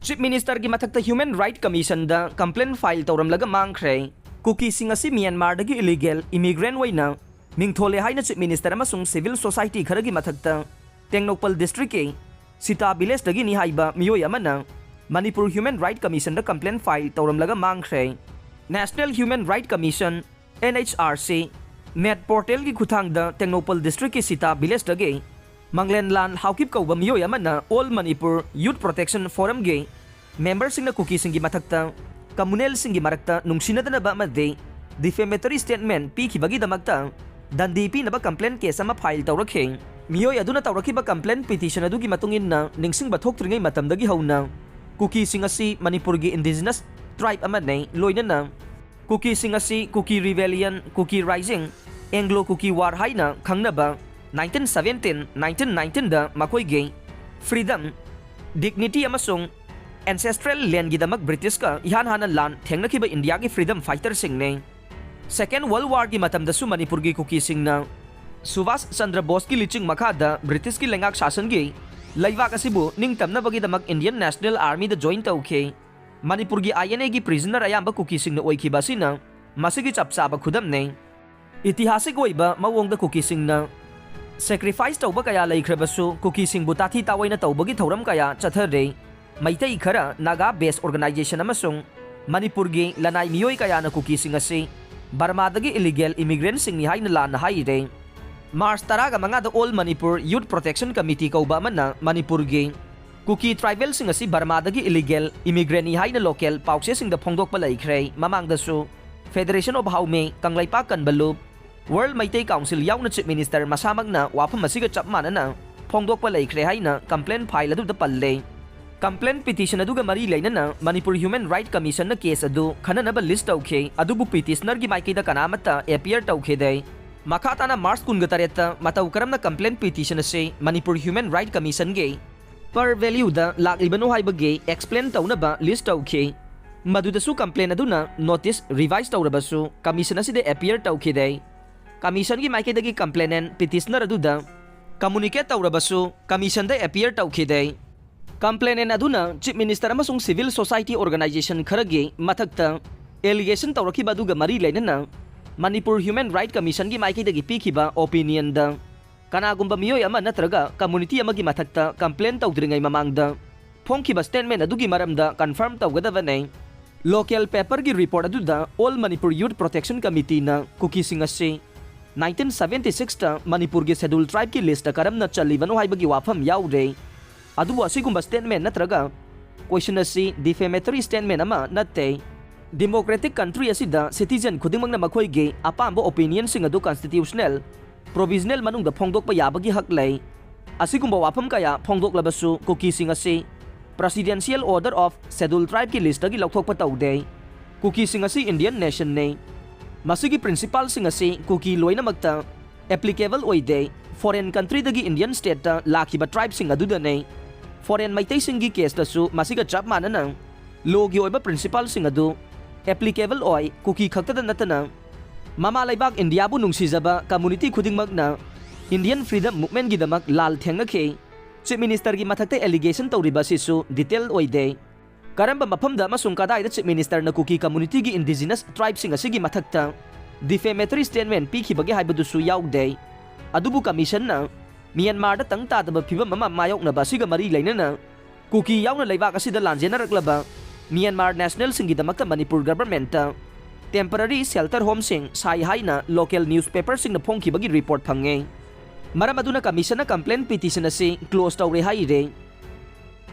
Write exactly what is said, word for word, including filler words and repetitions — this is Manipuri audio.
Chief Ministerꯒꯤ ꯃꯊꯛꯇ Human Right Commissionꯗ complaint file ꯇꯧꯔꯝꯂꯒ ꯃꯥꯡꯈ꯭ꯔꯦ꯫ ꯀꯨꯀꯤꯁꯤꯡ ꯑꯁꯤ ꯃ꯭ꯌꯥꯟꯃꯥꯔꯗꯒꯤ illegal immigrant ꯑꯣꯏꯅ ꯃꯤꯡꯊꯣꯜꯂꯦ ꯍꯥꯏꯅ Chief Minister ꯑꯃꯁꯨꯡ civil society ꯈꯔꯒꯤ ꯃꯊꯛꯇ ꯇꯦꯡꯅꯧꯄꯜ districtꯀꯤ ꯁꯤꯇꯥ villageꯇꯒꯤꯅꯤ ꯍꯥꯏꯕ ꯃꯤꯑꯣꯏ ꯑꯃꯅ Manipur Human Right Commissionꯗ complaint file ꯇꯧꯔꯝꯂꯒ ꯃꯥꯡꯈ꯭ꯔꯦ꯫ National Human Right Commission, N H R C, net portalꯒꯤ ꯈꯨꯠꯊꯥꯡꯗ ꯇꯦꯡꯅꯧꯄꯜ districtꯀꯤ ꯁꯤꯇꯥ villageꯇꯒꯤ ꯃꯪꯂꯦꯟꯂꯥꯜ ꯍꯥꯎꯀꯤꯞ ꯀꯧꯕ ꯃꯤꯑꯣꯏ ꯑꯃꯅ All Manipur Youth Protection Forumꯒꯤ memberꯁꯤꯡꯅ ꯀꯨꯀꯤꯁꯤꯡꯒꯤ ꯃꯊꯛꯇ communalꯁꯤꯡꯒꯤ ꯃꯔꯛꯇ ꯅꯨꯡꯁꯤꯅꯗꯅꯕ ꯑꯃꯗꯤ defamatory statement ꯄꯤꯈꯤꯕꯒꯤꯗꯃꯛꯇ ꯗꯟꯗꯤ ꯄꯤꯅꯕ complaint case ꯑꯃ file ꯇꯧꯔꯛꯈꯤ꯫ ꯃꯤꯑꯣꯏ ꯑꯗꯨꯅ ꯇꯧꯔꯛꯈꯤꯕ complaint petition ꯑꯗꯨꯒꯤ ꯃꯇꯨꯡ ꯏꯟꯅ, ꯅꯤꯡꯁꯤꯡꯕ ꯊꯣꯛꯇ꯭ꯔꯤꯉꯩ ꯃꯇꯝꯗꯒꯤ ꯍꯧꯅ ꯀꯨꯀꯤꯁꯤꯡ ꯑꯁꯤ ꯃꯅꯤꯄꯨꯔꯒꯤ indigenous tribe ꯑꯃꯅꯤ, ꯂꯣꯏꯅꯅ ꯀꯨꯀꯤꯁꯤꯡ ꯑꯁꯤ ꯀꯨꯀꯤ rebellion, ꯀꯨꯀꯤ rising, Anglo Kuki War ꯍꯥꯏꯅ ꯈꯪꯅꯕ nineteen seventeen, nineteen nineteenꯗ ꯃꯈꯣꯏꯒꯤ freedom, dignity ꯑꯃꯁꯨꯡ ancestral landꯒꯤꯗꯃꯛ Britishꯀ ꯏꯍꯥꯟ ꯍꯥꯟꯅ ꯂꯥꯟ ꯊꯦꯡꯅꯈꯤꯕ ꯏꯟꯗꯤꯌꯥꯒꯤ freedom fighterꯁꯤꯡꯅꯤ꯫ Second World Warꯒꯤ ꯃꯇꯝꯗꯁꯨ ꯃꯅꯤꯄꯨꯔꯒꯤ ꯀꯨꯀꯤꯁꯤꯡꯅ ꯁꯨꯚꯥꯁ ꯆꯟꯗ꯭ꯔ ꯕꯣꯁꯀꯤ ꯂꯤꯆꯤꯡ ꯃꯈꯥꯗ Britishꯀꯤ ꯂꯩꯉꯥꯛ ꯁꯥꯁꯟꯒꯤ ꯂꯩꯕꯥꯛ ꯑꯁꯤꯕꯨ ꯅꯤꯡꯇꯝꯅꯕꯒꯤꯗꯃꯛ Indian National Armyꯗ join ꯇꯧꯈꯤ꯫ ꯃꯅꯤꯄꯨꯔꯒꯤ INAꯒꯤ prisoner ꯑꯌꯥꯝꯕ ꯀꯨꯀꯤꯁꯤꯡꯅ ꯑꯣꯏꯈꯤꯕ ꯑꯁꯤꯅ ꯃꯁꯤꯒꯤ ꯆꯞ ꯆꯥꯕ ꯈꯨꯗꯝꯅꯤ꯫ ꯏꯇꯤꯍꯥꯁꯤꯛ ꯑꯣꯏꯕ ꯃꯑꯣꯡꯗ ꯀꯨꯀꯤꯁꯤꯡꯅ sacrifice ꯇꯧꯕ ꯀꯌꯥ ꯂꯩꯈ꯭ꯔꯕꯁꯨ, ꯀꯨꯀꯤꯁꯤꯡꯕꯨ ꯇꯥꯊꯤ ꯇꯥꯑꯣꯏꯅ ꯇꯧꯕꯒꯤ ꯊꯧꯔꯝ ꯀꯌꯥ ꯆꯠꯊꯔꯦ꯫ ꯃꯩꯇꯩ ꯈꯔ, Naga based organization ꯑꯃꯁꯨꯡ ꯃꯅꯤꯄꯨꯔꯒꯤ ꯂꯅꯥꯏ ꯃꯤꯑꯣꯏ ꯀꯌꯥꯅ ꯀꯨꯀꯤꯁꯤꯡ ꯑꯁꯤ ꯕꯔꯃꯥꯗꯒꯤ illegal immigrantꯁꯤꯡꯅꯤ ꯍꯥꯏꯅ ꯂꯥꯟꯅ ꯍꯥꯏꯔꯦ꯫ March ꯇꯔꯥꯒ ꯃꯉꯥꯗ All Manipur Youth Protection Committee ꯀꯧꯕ ꯑꯃꯅ ꯃꯅꯤꯄꯨꯔꯒꯤ ꯀꯨꯀꯤ tribalꯁꯤꯡ ꯑꯁꯤ ꯕꯔꯃꯥꯗꯒꯤ illegal immigrantꯅꯤ ꯍꯥꯏꯅ local ꯄꯥꯎꯆꯦꯁꯤꯡꯗ ꯐꯣꯡꯗꯣꯛꯄ ꯂꯩꯈ꯭ꯔꯦ꯫ ꯃꯃꯥꯡꯗꯁꯨ Federation of Haomay, ꯀꯪꯂꯩꯄꯥꯛ ꯀꯟꯕ ꯂꯨꯞ, World Meitei Council ꯌꯥꯎꯅ Chief Minister ꯃꯁꯥꯃꯛꯅ ꯋꯥꯐꯝ ꯑꯁꯤꯒ ꯆꯞ ꯃꯥꯟꯅꯅ ꯐꯣꯡꯗꯣꯛꯄ ꯂꯩꯈ꯭ꯔꯦ ꯍꯥꯏꯅ complaint file ꯑꯗꯨꯗ ꯄꯜꯂꯦ꯫ Complaint petition ꯑꯗꯨꯒ ꯃꯔꯤ ꯂꯩꯅꯅ ꯃꯅꯤꯄꯨꯔ Human Right Commissionꯅ case ꯑꯗꯨ ꯈꯟꯅꯅꯕ list ꯇꯧꯈꯤ, ꯑꯗꯨꯕꯨ petitionerꯒꯤ ꯃꯥꯏꯀꯩꯗ ꯀꯅꯥꯃꯠꯇ appear ꯇꯧꯈꯤꯗꯦ꯫ ꯃꯈꯥ ꯇꯥꯅ March ꯀꯨꯟꯒ ꯇꯔꯦꯠꯇ ꯃꯇꯧ ꯀꯔꯝꯅ complaint petition ꯑꯁꯤ ꯃꯅꯤꯄꯨꯔ Human Right Commissionꯒꯤ purviewꯗ ꯂꯥꯛꯂꯤꯕꯅꯣ ꯍꯥꯏꯕꯒꯤ explain ꯇꯧꯅꯕ list ꯇꯧꯈꯤ꯫ ꯃꯗꯨꯗꯁꯨ complaint ꯑꯗꯨꯅ notice revise ꯇꯧꯔꯕꯁꯨ commission ꯑꯁꯤꯗ appear ꯇꯧꯈꯤꯗꯦ꯫ Commissionꯒꯤ ꯃꯥꯏꯀꯩꯗꯒꯤ complainant petitioner ꯑꯗꯨꯗ communicate ꯇꯧꯔꯕꯁꯨ commissionꯗ appear ꯇꯧꯈꯤꯗꯦ꯫ Complainant ꯑꯗꯨꯅ Chief Minister ꯑꯃꯁꯨꯡ civil society organization ꯈꯔꯒꯤ ꯃꯊꯛꯇ allegation ꯇꯧꯔꯛꯈꯤꯕ ꯑꯗꯨꯒ ꯃꯔꯤ ꯂꯩꯅꯅ Manipur Human Right Commissionꯒꯤ ꯃꯥꯏꯀꯩꯗꯒꯤ ꯄꯤꯈꯤꯕ opinionꯗ ꯀꯅꯥꯒꯨꯝꯕ ꯃꯤꯑꯣꯏ ꯑꯃ ꯅꯠꯇ꯭ꯔꯒ community ꯑꯃꯒꯤ ꯃꯊꯛꯇ complain ꯇꯧꯗ꯭ꯔꯤꯉꯩ ꯃꯃꯥꯡꯗ ꯐꯣꯡꯈꯤꯕ statement ꯑꯗꯨꯒꯤ ꯃꯔꯝꯗ confirm ꯇꯧꯒꯗꯕꯅꯤ꯫ Local paperꯒꯤ report ꯑꯗꯨꯗ All Manipur Youth Protection Committeeꯅ ꯀꯨꯀꯤꯁꯤꯡ ꯑꯁꯤ nineteen seventy sixꯇ ꯃꯅꯤꯄꯨꯔꯒꯤ Scheduled Tribeꯀꯤ listꯇ ꯀꯔꯝꯅ ꯆꯜꯂꯤꯕꯅꯣ ꯍꯥꯏꯕꯒꯤ ꯋꯥꯐꯝ ꯌꯥꯎꯔꯦ꯫ ꯑꯗꯨꯕꯨ ꯑꯁꯤꯒꯨꯝꯕ statement ꯅꯠꯇ꯭ꯔꯒ question ꯑꯁꯤ defamatory statement ꯑꯃ ꯅꯠꯇꯦ꯫ Democratic country ꯑꯁꯤꯗ citizen ꯈꯨꯗꯤꯡꯃꯛꯅ ꯃꯈꯣꯏꯒꯤ ꯑꯄꯥꯝꯕ opinionꯁꯤꯡ ꯑꯗꯨ constitutional provisional ꯃꯅꯨꯡꯗ ꯐꯣꯡꯗꯣꯛꯄ ꯌꯥꯕꯒꯤ ꯍꯛ ꯂꯩ꯫ ꯑꯁꯤꯒꯨꯝꯕ ꯋꯥꯐꯝ ꯀꯌꯥ ꯐꯣꯡꯗꯣꯛꯂꯕꯁꯨ ꯀꯨꯀꯤꯁꯤꯡ ꯑꯁꯤ Presidential Order of Scheduled Tribeꯀꯤ listꯇꯒꯤ ꯂꯧꯊꯣꯛꯄ ꯇꯧꯗꯦ꯫ ꯀꯨꯀꯤꯁꯤꯡ ꯑꯁꯤ Indian nationꯅꯤ꯫ ꯃꯁꯤꯒꯤ principleꯁꯤꯡ ꯑꯁꯤ ꯀꯨꯀꯤ ꯂꯣꯏꯅꯃꯛꯇ applicable ꯑꯣꯏꯗꯦ꯫ Foreign countryꯗꯒꯤ Indian stateꯇ ꯂꯥꯛꯈꯤꯕ tribeꯁꯤꯡ ꯑꯗꯨꯗꯅꯤ꯫ Foreign ꯃꯩꯇꯩꯁꯤꯡꯒꯤ caseꯇꯁꯨ ꯃꯁꯤꯒ ꯆꯞ ꯃꯥꯟꯅꯅ lawꯒꯤ ꯑꯣꯏꯕ principleꯁꯤꯡ ꯑꯗꯨ applicable ꯑꯣꯏ, ꯀꯨꯀꯤ ꯈꯛꯇꯗ ꯅꯠꯇꯅ ꯃꯃꯥ ꯂꯩꯕꯥꯛ ꯏꯟꯗꯤꯌꯥꯕꯨ ꯅꯨꯡꯁꯤꯖꯕ community ꯈꯨꯗꯤꯡꯃꯛꯅ Indian Freedom Movementꯒꯤꯗꯃꯛ ꯂꯥꯜ ꯊꯦꯡꯅꯈꯤ꯫ Chief Ministerꯒꯤ ꯃꯊꯛꯇ allegation ꯇꯧꯔꯤꯕ ꯑꯁꯤꯁꯨ detail ꯑꯣꯏꯗꯦ꯫ ꯀꯔꯝꯕ ꯃꯐꯝꯗ ꯑꯃꯁꯨꯡ ꯀꯗꯥꯏꯗ Chief Ministerꯅ ꯀꯨꯀꯤ communityꯒꯤ indigenous tribeꯁꯤꯡ ꯑꯁꯤꯒꯤ ꯃꯊꯛꯇ defamatory statement ꯄꯤꯈꯤꯕꯒꯦ ꯍꯥꯏꯕꯗꯨꯁꯨ ꯌꯥꯎꯗꯦ꯫ ꯑꯗꯨꯕꯨ commissionꯅ ꯃ꯭ꯌꯥꯟꯃꯥꯔꯗ ꯇꯪ ꯇꯥꯗꯕ ꯐꯤꯚꯝ ꯑꯃ ꯃꯥꯌꯣꯛꯅꯕ ꯑꯁꯤꯒ ꯃꯔꯤ ꯂꯩꯅꯅ ꯀꯨꯀꯤ ꯌꯥꯎꯅ ꯂꯩꯕꯥꯛ ꯑꯁꯤꯗ ꯂꯥꯟꯖꯦꯟꯅꯔꯛꯂꯕ ꯃ꯭ꯌꯥꯟꯃꯥꯔ nationalꯁꯤꯡꯒꯤꯗꯃꯛꯇ ꯃꯅꯤꯄꯨꯔ governmentꯇ temporary shelter homeꯁꯤꯡ ꯁꯥꯏ ꯍꯥꯏꯅ local newspaperꯁꯤꯡꯅ ꯐꯣꯡꯈꯤꯕꯒꯤ report ꯐꯪꯉꯦ꯫ ꯃꯔꯝ ꯑꯗꯨꯅ commissionꯅ complaint petition ꯑꯁꯤ close ꯇꯧꯔꯦ ꯍꯥꯏꯔꯦ꯫